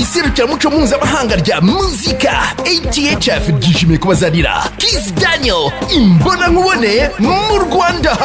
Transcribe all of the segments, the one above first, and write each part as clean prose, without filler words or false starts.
Iserukiramuco mpuzamahanga rya muzika ATHF ryishimiye kubazanira Kiss Daniel imbonankubone mu Rwanda.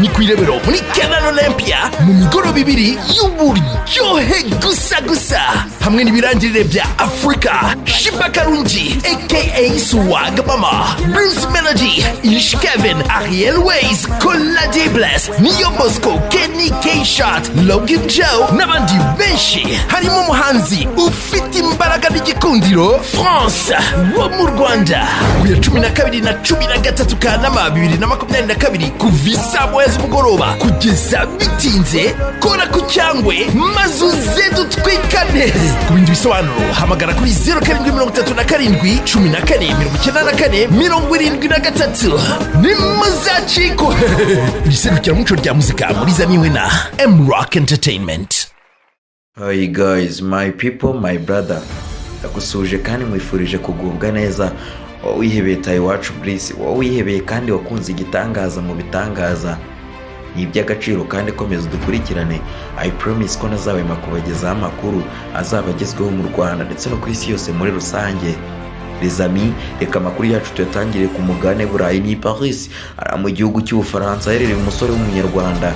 Ni ku Irebero muri Canal Olympia, mu migoroba ibiri y'uburyohe gusa gusa, hamwe n'ibirangirire bya Afurika: Sheebah Karungi aka Swag Mama, Bruce Melody, Ish Kevin, Ariel Wayz, Kolade Bless, Niyo Bosco, Kenny K-Shot, Logan Joe n'abandi benshi, harimo umuhanzi ufite imbaraga n'igikundiro France wo mu Rwanda. Ku ya 12 na 13 Kanama 2022, kuva isaa 1 z'umugoroba kugeza bitinze, kora ku cyangwe maze uze dutwikane. Ku bindi bisobanuro hamagara kuri 0737 14 94 73. Nimuzacikwe iri serukiramuco rya muzika murizaniwe na M Rock Entertainment. Hi guys, my people, my brother. Ndagusuhuje kandi nkwifurije kugubwa neza. Wowe wihebeye Tayiwacu Bruce, wowe wihebeye kandi wakunze igitangaza mu bitangaza. Ni iby'agaciro kandi komeza udukurikirane. I promise ko ntazahwema kubagezaho amakuru azaba agezweho mu Rwanda ndetse no ku isi yose muri rusange. Les amis, reka amakuru yacu tuyatangire ku mugabane Burayi, ni Paris, ari mu gihugu cy'Ubufaransa, aherereye umusore w'Umunyarwanda.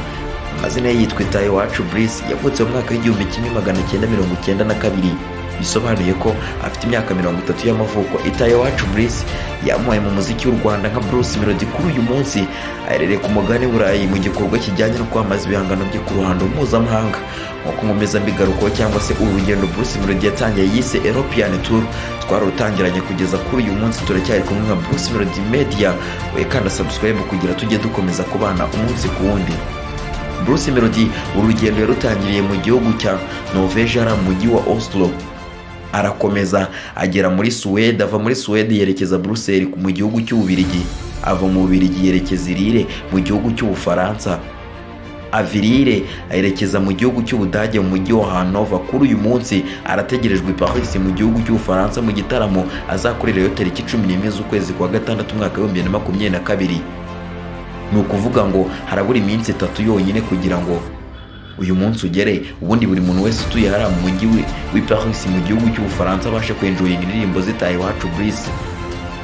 Amazina ye yitwa Itahiwacu Bruce, yavutse mu mwaka w'1992, bisobanuye ko afite imyaka 30 y'amavuko. Itahiwacu Bruce yamuhaye mu muziki w'u Rwanda nka Bruce Melody, kuri uyu munsi aherereye ku mugabane Burayi mu gikorwa kijyanye no kwamamaza ibihangano bye ku ruhando mpuzamahanga. Nk'uko nkomeza mbigarukaho, cyangwa se uru rugendo Bruce Melody yatangiye yise European Tour, twararutangiranye kugeza kuri uyu munsi turacyari kumwe nka Bruce Melody Media. We kanda subscribe kugira tujye dukomeza kubana umunsi ku wundi. Bruce Melody uru rugendo yarutangiriye mu gihugu cya Norvège, ari mu mujyi wa Oslo, arakomeza agera muri Suwede, ava muri Suwede yerekeza Buruseli mu gihugu cy'Ububirigi, ava mu Bubirigi yerekeza i Lille mu gihugu cy'Ubufaransa, ava i Lille ayerekeza mu gihugu cy'Ubudage mu mujyi wa Hanover. Kuri uyu munsi arategerejwe i Paris mu gihugu cy'Ubufaransa mu gitaramo azakorerayo tariki 11 z'ukwezi kwa gatandatu umwaka w'2022. Ni ukuvuga ngo harabura iminsi 3 yonyine kugira ngo uyu munsi ugere, ubundi buri muntu wese utuye hariya mu mujyi w'i Paris mu gihugu cy'Ubufaransa abashe kwenjoyinga indirimbo z'Itahiwacu Bruce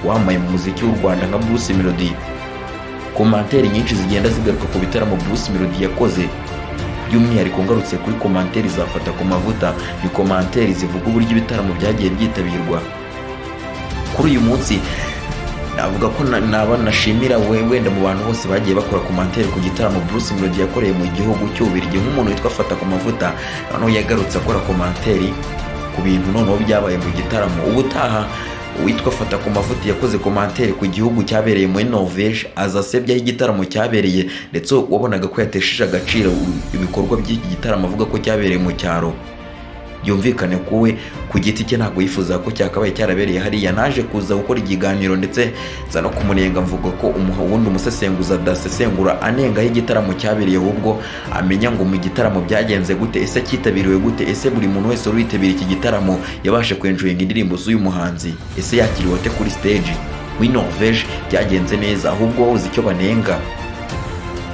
wamamaye mu muziki w'u Rwanda nka Bruce Melody. Commentaire nyinshi zigenda zigaruka ku bitaramo Bruce Melody yakoze, by'umwihariko ngarutse kuri commentaire zafata ku mavuta, ni commentaire zivuga uburyo ibitaramo byagiye byitabirwa. Kuri uyu munsi navuga ko naba nashimira we wenda mu bantu bose bagiye bakora commentaire ku gitaramo Bruce Melody yakoreye mu gihugu cy'Ububiligi, nk'umuntu witwa Fata ku Mavuta, noneho yagarutse akora commentaire ku bintu noneho byabaye mu gitaramo. Ubutaha uwitwa Fata ku Mavuta yakoze commentaire ku gihugu cyabereye muri Norvège, aza asebya aho igitaramo cyabereye, ndetse wabonaga ko yatesheje agaciro ibikorwa by'iki gitaramo, avuga ko cyabereye mu cyaro. Byumvikane ko we ku giti cye ntabwo yifuza ko cyakabaye cyarabereye hariya. Naje kuza gukora ikiganiro ndetse nza no kumunenga, mvuga ko ubundi umusesenguzi adasesengura anenga aho igitaramo cyabereye, ahubwo amenya ngo mu gitaramo byagenze gute, ese cyitabiriwe gute, ese buri muntu wese wari witabiriye iki gitaramo yabashe kwenjoyinga indirimbo z'uyu muhanzi, ese yakiriwe ate kuri stage. Muri Norvège byagenze neza, ahubwo wowe uzi icyo banenga,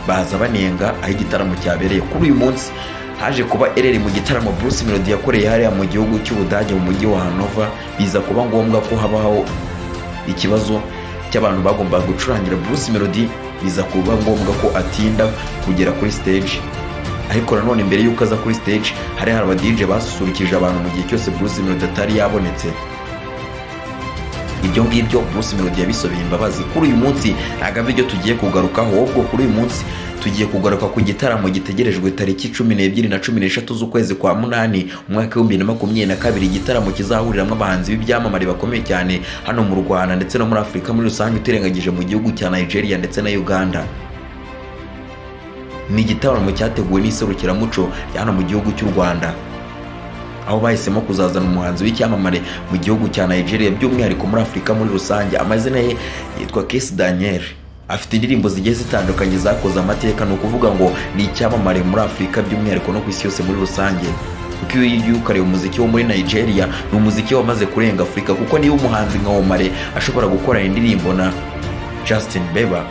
baza banenga aho igitaramo cyabereye. Kuri uyu munsi haje kuba error mu gitaramo Bruce Melody yakoreye hariya mu gihugu cy'Ubudage mu mujyi wa Hanover, biza kuba ngombwa ko habaho ikibazo cy'abantu bagombaga gucurangira Bruce Melody, biza kuba ngombwa ko atinda kugera kuri stage. Ariko nanone mbere y'uko aza kuri stage hari aba DJ basusurukije abantu mu gihe cyose Bruce Melody atari yabonetse. Ibyo ngibyo Bruce Melody yabisabeye imbabazi. Kuri uyu munsi ntabwo ari byo tugiye kugarukaho, ahubwo kuri uyu munsi tugiye kugaruka ku gitaramo gitegerejwe tariki 12 na 13 z'ukwezi kwa munani umwaka w'2022, igitaramo kizahuriramo abahanzi b'ibyamamare bakomeye cyane hano mu Rwanda ndetse no muri Afurika muri rusange, utirengagije mu gihugu cya Nigeria ndetse na Uganda. Ni igitaramo cyateguwe n'iserukiramuco rya hano mu gihugu cy'u Rwanda, aho bahisemo kuzazana umuhanzi w'icyamamare mu gihugu cya Nigeria, by'umwihariko muri Afurika muri rusange. Amazina ye yitwa Kiss Daniel, afite indirimbo zigiye zitandukanye zakoze amateka. Ni ukuvuga ngo ni icyamamare muri Afurika by'umwihariko no ku isi yose muri rusange, kuko iyo ugiye ukareba umuziki wo muri Nigeria ni umuziki wamaze kurenga Afurika, kuko niba umuhanzi nka Omah Lay ashobora gukorana indirimbo na Justin Bieber,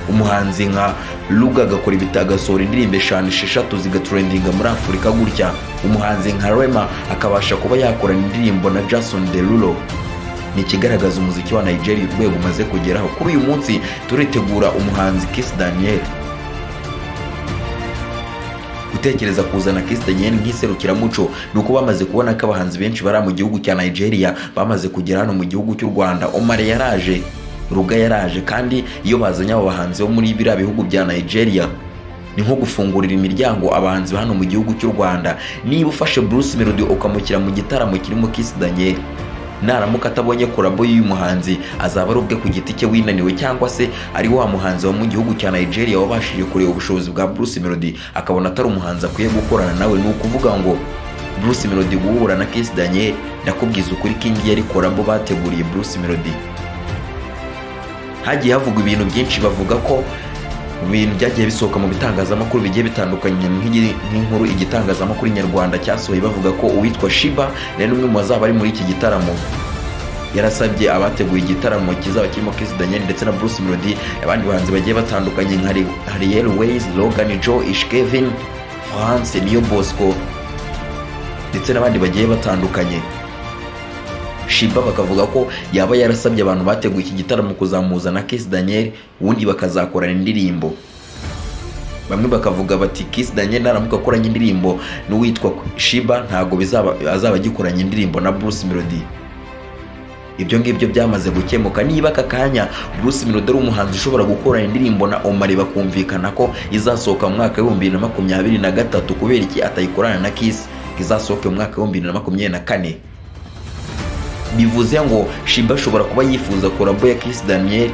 umuhanzi nka Ruger agakora ibita, agasohora indirimbo eshanu, esheshatu zigatrendinga muri Afurika gutya, umuhanzi nka Rema akabasha kuba yakorana indirimbo na Jason Derulo, ni ikigaragaza umuziki wa Nigeria urwego umaze kugeraho. Kuri uyu munsi turitegura umuhanzi Kiss Daniel. Gutekereza kuzana Kiss Daniel nk'iserukiramuco ni uko bamaze kubona ko abahanzi benshi bari mu gihugu cya Nigeria bamaze kugera hano mu gihugu cy'u Rwanda. Omah Lay yaraje, Ruger yaraje, kandi iyo bazanye abo bahanzi bo muri biriya bihugu bya Nigeria ni nko gufungurira imiryango abahanzi hano mu gihugu cy'u Rwanda. Niba ufashe Bruce Melody ukamushyira mu gitaramo kirimo Kiss Daniel, naramuka atabonye collabo y'uyu muhanzi, azaba ari ubwe ku giti cye winaniwe, cyangwa se ari wa muhanzi wo mu gihugu cya Nigeria wabashije kureba ubushobozi bwa Bruce Melody akabona atari umuhanzi akwiye gukorana nawe. Ni ukuvuga ngo Bruce Melody guhura na Kiss Daniel, ndakubwiza ukuri ko iyi ari collabo bateguriye Bruce Melody. Hagiye havugwa ibintu byinshi, bavuga ko mu bintu byagiye bisohoka mu bitangazamakuru bigiye bitandukanye, nk'inkuru igitangazamakuru Nyarwanda cyasohoye, bavuga ko uwitwa Sheebah rero umwe mu bazaba ari muri iki gitaramo yarasabye abateguye igitaramo kizaba kirimo Kiss Daniel ndetse na Bruce Melody, abandi bahanzi bagiye batandukanye nka Ariel Wayz, Logan Joe, Ish Kevin, France Niyo Bosco ndetse n'abandi bagiye batandukanye. Sheebah bakavuga ko yaba yarasabye abantu bateguye iki gitaramo kuzamuza na Kiss Daniel, ubundi bakazakorana indirimbo. Bamwe bakavuga bati Kiss Daniel naramuka akoranye indirimbo n'uwitwa Sheebah, ntabwo bizaba azaba agikoranye indirimbo na Bruce Melody. Ibyo ngibyo byamaze gukemuka. Niba aka kanya Bruce Melody ari umuhanzi ushobora gukorana indirimbo na Omah Lay bakumvikana ko izasohoka mu mwaka wa 2023, kubera iki atayikorana na Kiss ngo izasohoke mu mwaka wa 2024? Bivuze ngo Sheebah ashobora kuba yifuza collabo ya Kiss Daniel,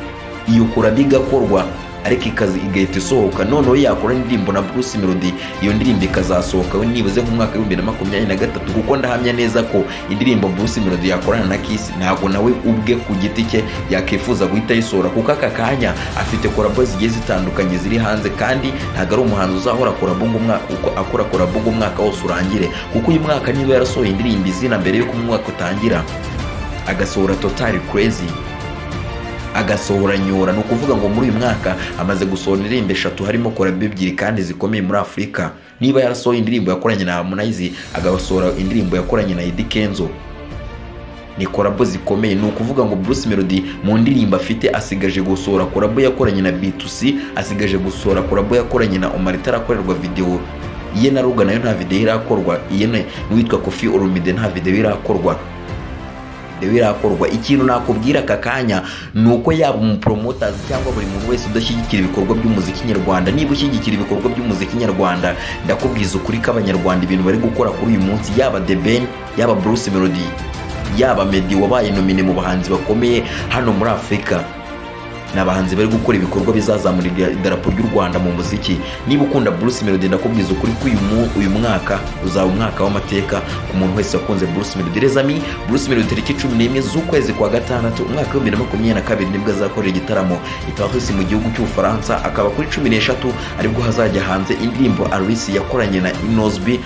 iyo collabo igakorwa ariko ikazi igahita isohoka, noneho yakora indirimbo na Bruce Melody, iyo ndirimbo ikazasohoka we nibuze nk'umwaka wa 2023, kuko ndahamya neza ko indirimbo Bruce Melody yakorana na Kiss ntabwo nawe ubwe ku giti cye yakifuza guhita ayisohora, kuko aka kanya afite collabo zigiye zitandukanye ziri hanze, kandi ntabwo ari umuhanzi uzahora collabo ngo akora collabo ngo umwaka wose urangire, kuko uyu mwaka niba yarasohoye indirimbo izina mbere y'uko umwaka utangira, agasohora Totally Crazy, agasohora Nyora, ni ukuvuga ngo muri uyu mwaka amaze gusohora indirimbo eshatu, harimo collabo ebyiri kandi zikomeye muri Afurika. Niba yarasohoye indirimbo yakoranye na Harmonize, agasohora indirimbo yakoranye na Eddy Kenzo, ni collabo zikomeye. Ni ukuvuga ngo Bruce Melody mu ndirimbo afite asigaje gusohora collabo yakoranye na B2C, asigaje gusohora collabo yakoranye na Omah Lay itarakorerwa video, iye na Ruger nayo nta video irakorwa, iye n'uwitwa Koffi Olomide nta video irakorwa. Ikintu nakubwira aka kanya ni uko yaba umupromoters cyangwa buri muntu wese udashyigikira ibikorwa by'umuziki nyarwanda, niba ushyigikira ibikorwa by'umuziki nyarwanda, ndakubwiza ukuri ko Abanyarwanda ibintu bari gukora kuri uyu munsi, yaba The Ben, yaba Bruce Melody, yaba Meddy wabaye nominé mu bahanzi bakomeye hano muri Afurika, ni abahanzi bari gukora ibikorwa bizazamura idarapo ry'u Rwanda mu muziki. Niba ukunda Bruce Melody, ndakubwiza ukuri ko uyu mwaka uzaba umwaka w'amateka ku muntu wese wakunze Bruce Melody. Les amis, Bruce Melody tariki 11 z'ukwezi kwa gatandatu umwaka wa 2022 nibwo azakorera igitaramo i Paris mu gihugu cy'Ubufaransa, akaba kuri 13 aribwo hazajya hanze indirimbo Alice yakoranye na Innoss'B.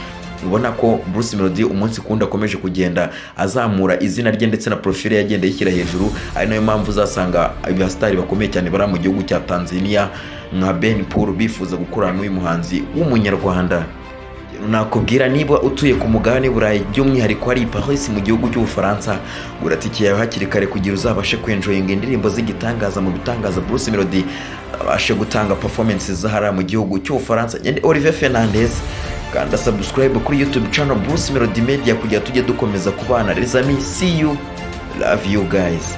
Ubona ko Bruce Melody umunsi kundi akomeje kugenda azamura izina rye ndetse na profile ye agenda yishyira hejuru, ari nayo mpamvu uzasanga abasitari bakomeye cyane bari mu gihugu cya Tanzania nka Ben Paul bifuza gukorana n'uyu muhanzi w'Umunyarwanda. Nakubwira, niba utuye ku mugabane Burayi, by'umwihariko hari i Paris mu gihugu cy'Ubufaransa, gura tike yawe hakiri kare kugira uzabashe kwenjoyinga indirimbo z'igitangaza mu bitangaza Bruce Melody abashe gutanga performance zahara mu gihugu cy'Ubufaransa. Nyine Olivier Fernandez, kanda subscribe kuri YouTube channel Bruce Melody Media kugira tujye dukomeza kubana. Les amis, see you, love you guys.